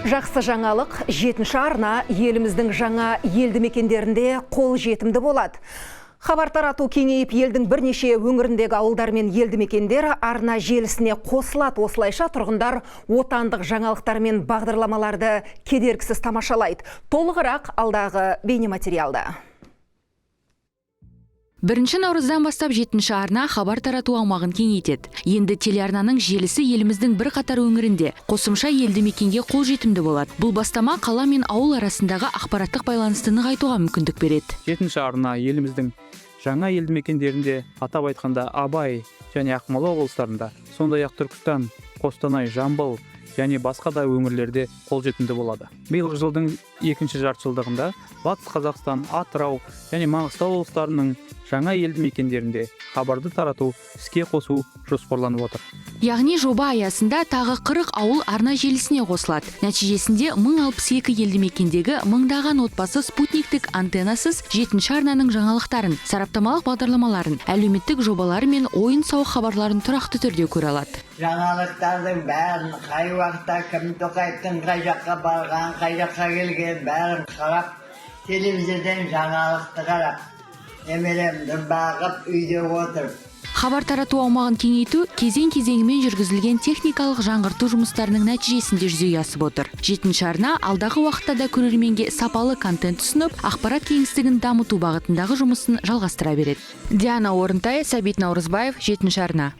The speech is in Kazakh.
Жақсы жаңалық: жетінші арна еліміздің жаңа елді мекендерінде қол жетімді болады. Хабар тарату кеңейіп, елдің бірнеше өңіріндегі ауылдар мен елді мекендер арна желісіне қосылады. Осылайша тұрғындар отандық жаңалықтар мен бағдарламаларды кедергісіз тамашалайды. Толығырақ алдағы бейнематериалда. 1 наурыздан бастап жетінші арна хабар тарату аумағын кеңейтеді. Енді телеарнаның желісі еліміздің бірқатар өңірінде қосымша елді мекенге қолжетімді болады. Бұл бастама қала мен ауыл арасындағы ақпараттық байланысты нығайтуға мүмкіндік береді. Жетінші арна еліміздің жаңа елді мекендерінде, атап айтқанда, Абай және Ақмола облыстарында, сондай ақ Түркістан, Қостанай, Жамбыл және басқа да өңірлерде қолжетімді болады. Биылғы жылдың екінші жартыжылдығында Батыс Қазақстан, Атырау және Маңғыстау облыстарының жаңа елді мекендерінде хабарды тарату іске қосу жоспарланып отыр. Яғни жоба аясында тағы 40 ауыл арна желісіне қосылады. Нәтижесінде 1062 елді мекендегі мыңдаған отбасы спутниктік антеннасыз жетінші арнаның жаңалықтарын, сараптамалық бағдарламаларын, әлеуметтік жобалары мен ойын сауық хабарларын тұрақты түрде көре алады. Жаңалықтардың бәрін, қай уақытта кім, Тоқаевтың қай жаққа барған, қай жаққа келген, бәрін қарап, телевизордан жаңалықты қарап, немеремді бағып, үйде отырып. Хабар тарату аумағын кеңейту кезең кезеңімен жүргізілген техникалық жаңғырту жұмыстарының нәтижесінде жүзеге асып отыр. Жетінші арна алдағы уақытта да көрерменге сапалы контент ұсынып, ақпарат кеңістігін дамыту бағытындағы жұмысын жалғастыра береді. Диана Орынтай, Сәбит Наурызбаев, жетінші арна.